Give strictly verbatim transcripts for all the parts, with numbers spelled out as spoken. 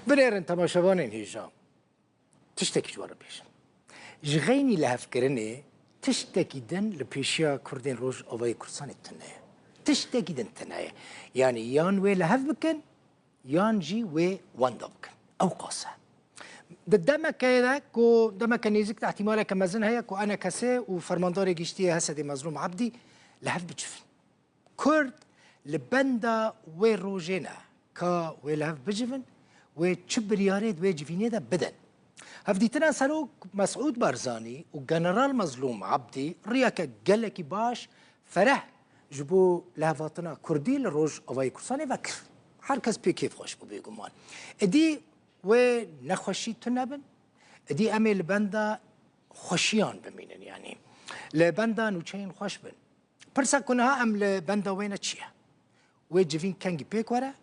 Binêrin temaşevanên hêja, tiştekî ji we re bêjim. Ji xeynî lihevkirinê tiştekî din li pêşiya Kurdên Rojavayê Kurdistanê tune ye. Tiştekî din tune ye. Yanî yan wê li hev bikin, yan jî wê wenda bikin. Ew qas e. Di demekê de ku demeke nêzik de îhtimaleke mezin heye ku E N K S û Fermandarê Giştî yê H S D'ê Mezlûm Ebdî li hev bicivin. Kurd li benda wê rojê ne ka wê li hev bicivin, wê çi biryarê di wê civînê de bidin. Hevdîtina Serok Mesûd Barzanî û General Mezlûm Ebdî riyeke gelekî baş, fereh ji bo lihevhatina Kurdî li Rojavayê Kurdistanê vekir. Her kes pê kêfxweş bû bêguman. Êdî wê nexweşî tune bin, êdî em ê li benda xweşiyan bimînin, yanî li benda nûçeyên xweş bin. Pirsa ku niha em li benda wê ne çi ye? Wê civîn kengî pêk were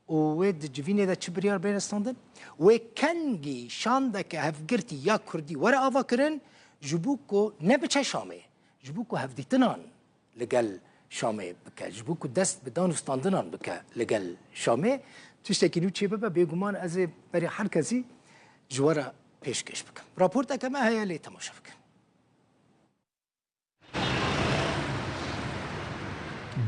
û wê di civînê de çi biryar bêne standin? Wê kengî şandeke hevgirtî ya Kurdî were avakirin, ji bo ku nebiçe Şamê, ji bo ku hevdîtinan li gel Şamê bike, ji bo ku dest bi dan û standinan bike li gel Şamê, tiştekî nû çêbibe, bêguman ez ê berê her kesî ji we re pêşkêş bikim. Raporteke me heye, lê temaşe bikin.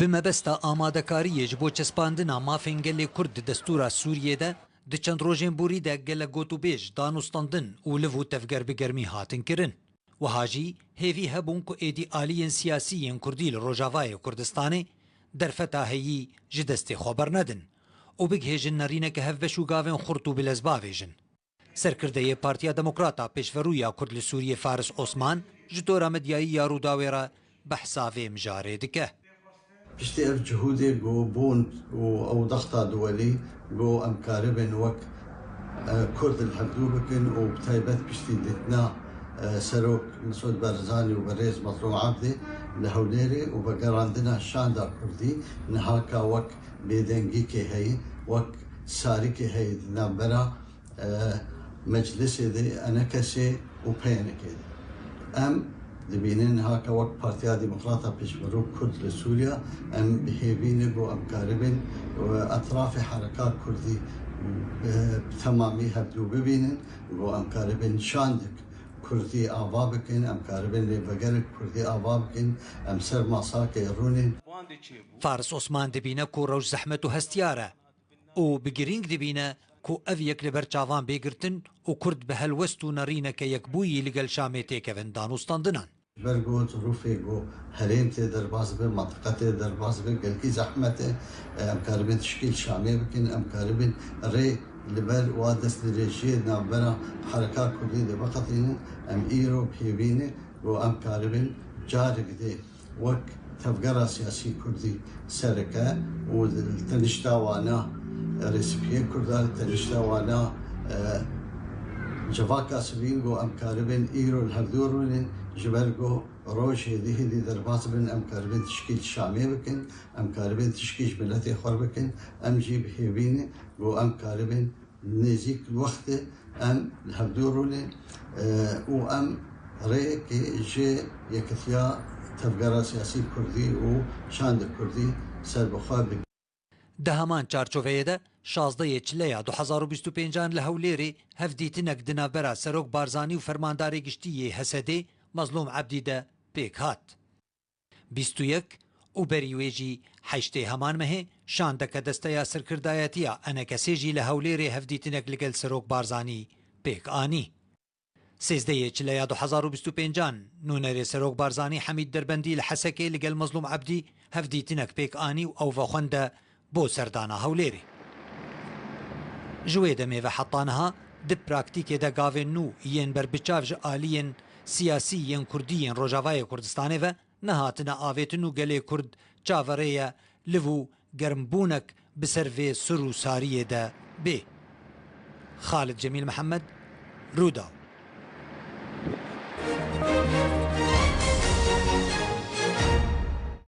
Bi mebesta amadekariyê ji bo çespandina mafên gelê Kurd di destûra Sûriyê de, di çend rojên borî de gelek gotûbêj, danûstandin û liv û tevger bi germî hatin kirin. Wiha jî hêvî hebûn ku êdî aliyên siyasî yên Kurdî li Rojavayê Kurdistanê derfeta heyî ji destê xwe bernedin û bigihêjin nerîneke hevbeş û gavên xurt û bilez bavêjin. Serkirdeyê Partiya Demokrata Pêşverû ya Kurd li Sûriyê Faris Osman ji dora medyayî ya Rûdawê re behsa vê mijarê dike. Piştî ev cihûdê ku bûn û ew dexta duwelî ku em karibin wek, e, Kurd li hevdû bikin û bi taybet piştî dîtina, e, Serok Mesûd Barzanî û Berêz Mezlûm Ebdî li Hewlêrê û vegerandina şanda Kurdî niha ka wek bêdengîkê heye, wek sarîkê heye di navbera e, meclisê de, E N K S û P Y N K de. Em dibînin niha ke wek Partiya Demokrata Pêşverû Kurd li Sûriya, em bi hêvî ne ku em karibin, e, etrafê hereka Kurdî, e, bi temamî hevdû bibînin, ku em karibin şandek Kurdî ava bikin, em karibin lêvegerek Kurdî ava bikin, em ser masakê rûnin. Faris Osman dibîne ku rewş zehmet û hestiyar e. û bi girîng dibîne ku ev yek li ber çavan bê girtin û Kurd bi helwest û nerîneke yekbûyî li gel Şamê têkevin danûstandinan. Ji ber ku zirûfê ku herêm tê derbas be, mantiqa tê derbas be, gelkî zehmet e. Em karibin tişkî li Şamê bikin, em karibin rê li ber wa destdirêjiyê navbera hereka Kurdî de biqetînin. Em îro bi hêvî ne ku em karibin carek dê wek tevgera siyasî Kurdî sereke û li tenişta wana rêsipiyê Kurda, li tenişta wana, e, civaka sivîl ku em karibin îro li hevdû rûnin, ji ber ku rojê dihê dî derbas bin, em karibin tişkî li Şamê bikin, em karibin tişkî ji miletê xwe bikin, em jî bi hêvî ne ku em karibin nêzîk wextê em li hevdû rûnê, e, û em rêyekê ji yekitiya tevgera siyasî kurdî û şandê kurdî serbixwe bibînin. Di heman çarçoveyê de, şazdehê Çileya du hezar û bîst û pêncan li Hewlêrê hevdîtinek di navbera Serok Barzanî û Fermandarê Giştî yê H S D'ê Mezlûm Ebdî de pêk hat. Bîst û yek û berî wê jî heştê heman mehê şandeke Desteya Serkirdayetiya E N K S'ê jî li Hewlêrê hevdîtinek li gel Serok Barzanî pêk anî. Sêzdehê Çileya du hezar û bîst û pêncan nûnerê Serok Barzanî Hemîd Derbendî li Hesekê li gel Mezlûm Ebdî hevdîtinek pêk anî û ew vexwend e bo serdana Hewlêrê. Ji wê demê ve heta niha di praktîkê de gavên nû yên berbiçav ji aliyên siyasî yên kurdî yên Rojavayê Kurdistanê ve nehatine avêtin û gelê Kurd çaverê ye liv û germbûnek bi ser vê sur û sariyê de bê. Xalid Cemîl Mihemed, Rûdaw.